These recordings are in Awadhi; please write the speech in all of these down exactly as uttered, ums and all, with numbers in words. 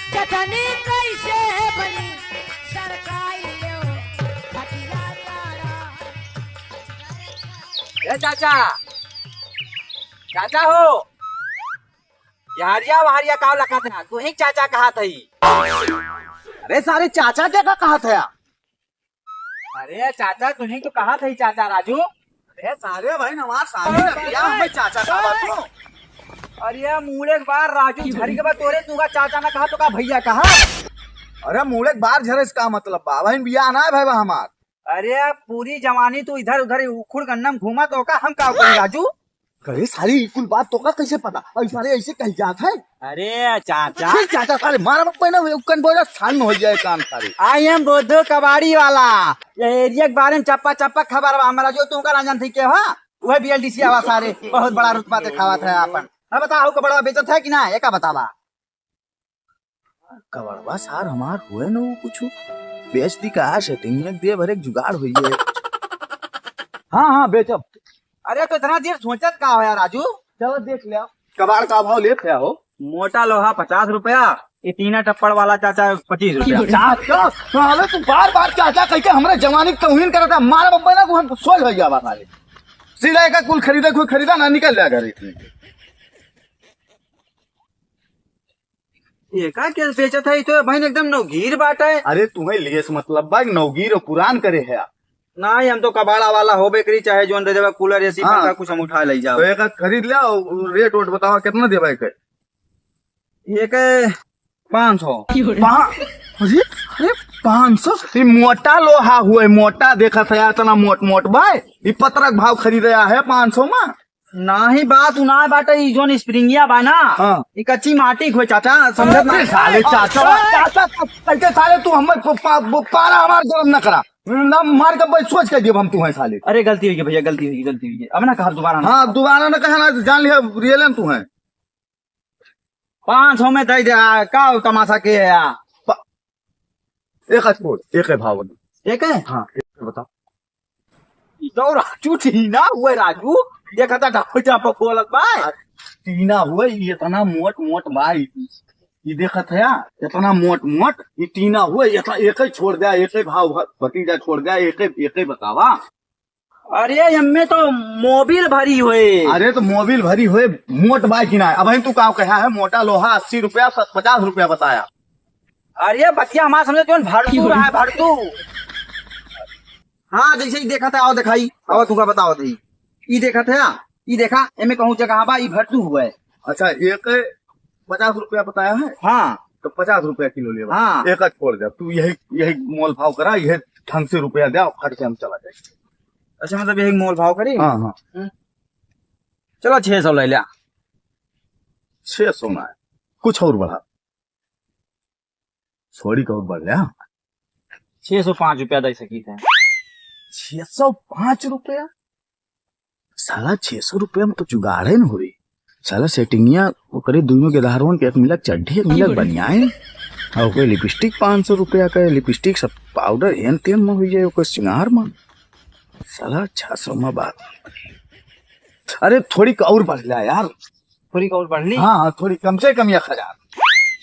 चटनी कैसे बनी सरकाई लो खटिया चारा। ए चाचा, चाचा हो, यहरिया वहरिया काव लखत है, तू ही चाचा कहा थई। अरे सारे चाचा के का कहा थया? अरे चाचा, तुहीं तो कहा थई चाचा राजू। अरे सारे भाई नवाज साले ना भैया, हमें चाचा कहा तू। अरे मूड़े के बार राजू झरी के बाद तोरे तू का चाचा ना कहा तो का भैया कहा। अरे मूड़े के बार झरे से का मतलब बा? भाई बियाह ना है भाई बा हमार। अरे पूरी जवानी तू इधर उधर उखुड़ गन्नम घूमा तो का हम का करी राजू? अरे सारी ई कुल बात तोका कैसे पता? अरे सारे ऐसे कही जात है। अरे चाचा। फिर चाचा सारे मारा मत पहना, वो कन बोला स्थान में हो जाए काम सारे। आई एम बुद्धू कबाड़ी वाला। ये एरिया के बारे में चप्पा चप्पा खबर बा हमरा, जो तुमका ना जानती के हा? वह बीएलडीसी आवा सारे, बहुत बड़ा रुतबा देखावत है आपन। अब बताओ कबाड़वा बेचत है कि ना? एका बतावा। कबाड़वा सार हमार हुए न वो कुछ बेच दी का, सेटिंग में दे भरे जुगाड़ हुई है। हाँ हाँ बेचब। अरे तो इतना देर सोचत का हो यार राजू? चलो देख ले। कबाड़ का भाव लेत है हो? मोटा लोहा पचास रुपया, ये टीना टप्पड़ वाला चाचा पच्चीस रुपया। चाचा, साले तू बार बार चाचा कह के हमरे जवानी की तौहीन करता है। मारा बब्बा ना तू हम सोच हो जावा साले। सीधा एक कुल खरीदे, कोई खरीदा ना, निकल जा घर। एका के बेचत है, ई तो बहिन एकदम नौगीर बाटे। अरे तुम्हें लिए से मतलब बा कि नौगीर और पुरान करे है। नहीं, हम तो कबाड़ा वाला होबे करी, चाहे जोन दे देवा, कूलर, एसी, हाँ। पंखा कुछ हम उठा ले जाओ। तो एक खरीद ले और रेट वेट बतावा कितना देवा एक? एक पाँच सौ। पा-, अरे, अरे, पाँच सौ? ई मोटा लोहा हुए, मोटा देखत है, इतना मोट मोट बा। ई पतरक भाव खरीदे है पाँच सौ में। नाही बात उ ना बाटे, ई जोन स्प्रिंगिया बा ना, हाँ। ई कच्ची माटी के होय चाचा, समझत ना। अरे साले चाचा, चाचा, कैसे साले तू हमें प-, प-, प-, पारा हमार गरम न करा। ना मार के भाई सोच के देब हम तुम्हें साले। अरे गलती हुई है भैया, गलती हुई है, गलती हुई है। अब ना कहा दोबारा ना। हाँ, दोबारा ना कहा ना, जान लिया, रियलन तू है। पाँच सौ में दे दे, आ, का तमाशा के है, आ? प-, एक छोड़, एक है भाव। एक है? हाँ, एक है, बताओ। ई तो राजू टीना हुए राजू, देखा था ढापा ढापा बोलत बा। टीना हुए, ये इतना मोट मोट बा, ई, ई देखत है, इतना मोट मोट, ई टीना हुए, ये तो एक ही छोड़ दे, एक ही भाव भ-, भतीजा छोड़ दे, एक ही, एक ही बतावा। अरे, एमे तो मोबिल भरी होए। अरे, तो मोबिल भरी होए, मोट बा कि ना? अब तू का कहा है, मोटा लोहा अस्सी रुपया, स-, पचास रुपया बताया। अरे, बतिया हमार समझे, जोन भरतू रहा है, भरतू। हाँ, जैसे ही देखा था, आओ दिखाई, आओ तुमका बताओ दी। ई देखा था, ई देखा, एमे कहूँ जगह बा, ई भरतू हुआ है। अच्छा, एक पचास रुपया बताया है? हाँ। तो पचास रुपया किलो लेबा। हाँ। एक छोड़ दे, तू यही, यही मोल भाव करा, यही ढंग से रुपया दे, फट से हम चला जाए। अच्छा, मतलब यही मोल भाव करी? हाँ, हाँ। हम्म। चलो, छह सौ ले लिया। छह सौ ना है, कुछ और बढ़ा। थोड़ी और बढ़ लिया। छह सौ पाँच रुपया दे सकी थे। छह सौ पाँच रुपया? साला, छह सौ रुपया में तो जुगाड़े न होई। साला, सेटिंगिया ओकरे दुनों के धारवन के, एक मिलक चड्ढी, एक मिलक बनियान, और ओकर लिपस्टिक पाँच सौ रुपया का, लिपस्टिक सब पाउडर हेन तेन में हो जाए, ओकर सिंगार में। साला, छह सौ में बात। अरे, थोड़ी और बढ़ ला यार। थोड़ी और बढ़ ली? हाँ, हाँ, थोड़ी कम से कम एक हजार।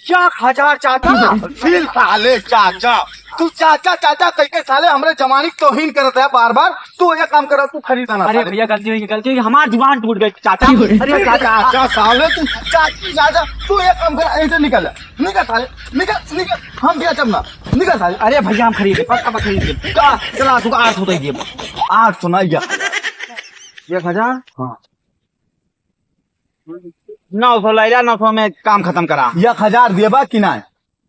एक हजार चाचा? फिर साले चाचा, तू चाचा, चाचा कह के साले हमरे जवानी की तौहीन करत है बार बार। तू एक काम कर, तू खरीदा ना अरे साले। भैया, गलती हुई, गलती हुई, हमार जुबान टूट गई चाचा। अरे चाचा। चाचा साले, तू चाचा, चाचा, तू एक काम कर, ऐसे निकल जा, निकल साले, निकल, निकल, हम बेचब ना, निकल साले। अरे भैया, हम खरीदे, पक्का, पक्का खरीदे। का? चला, तू आठ सौ दे दिए। आठ सौ ना, एक। एक हजार? हाँ। नौ सौ ले लिया, नौ सौ में काम खत्म करा। एक हजार देबा कि ना?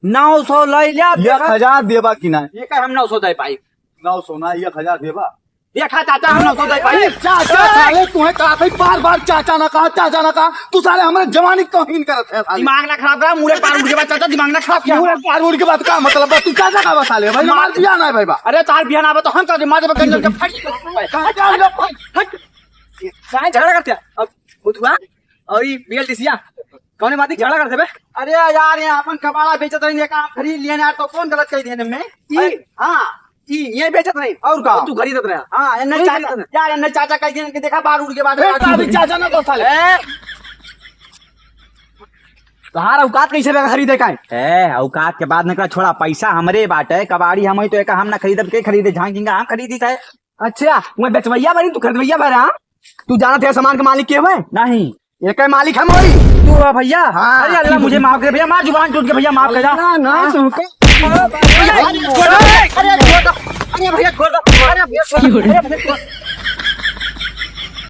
नौ सौ ले लिया, एक हजार देबा कि ना? ये का हम नौ सौ दे पाई? नौ सौ ना, एक हजार देबा? देखा चाचा, हम नौ सौ दे पाई। अरे चाचा, साले तुम्हें कहा था बार बार चाचा ना कहा, चाचा ना कहा। तू साले हमरे जवानी की तौहीन करत है साले। दिमाग ना खराब करा, मुड़े पार उठ के बाद चाचा, दिमाग ना खराब किया। मुड़े पार उठ के बाद का मतलब बा? तू चाचा का बा साले? भाई, मार हमार बियाह ना है भाई बा। अरे तार बियाह ना बा तो हम का मार देबा गंजन के फट। चाचा, हम लोग फट। काहे झगड़ा करते हैं? अब बुधवा और ई बीएलडीसीया कौने बात झगड़ा करते बे? अरे यार, ये अपन कबाड़ा बेचत रही, ये काम खरीद लिया यार, तो कौन गलत कह दिया में? ई, अरे। हाँ, ई ये बेचत रही। और का? तू खरीदत रहा। हाँ, ये नहीं वही चाचा, खरीदत रहा। यार, ये नहीं चाचा कह दिया कि देखा बार उड़ के बाद ए, अभी चाचा ना तो साले। ए, तोहार औकात कैसे बा खरीदे का? ए, औकात के बात न कर, छोड़ा, पैसा हमरे बाटे, कबाड़ी हम ही तो एका हम ना खरीदब, के खरीदे? झांग झिंगा हम खरीदी थे। अच्छा, मैं बेचवैया बानी, तू खरीदवैया बारा, हाँ? तू जानत है सामान के मालिक के हुए? नहीं। एके मालिक हम होई। तू है भैया? हाँ। अरे अल्लाह, मुझे माफ कर भैया, मार जुबान टूट के भैया, माफ कर जा। अल्लाह ना, हाँ। तुमको। अरे, अरे, अरे, छोड़ दो। अरे भैया, छोड़ दो। अरे भैया, छोड़ दो। अरे भैया, छोड़ दो।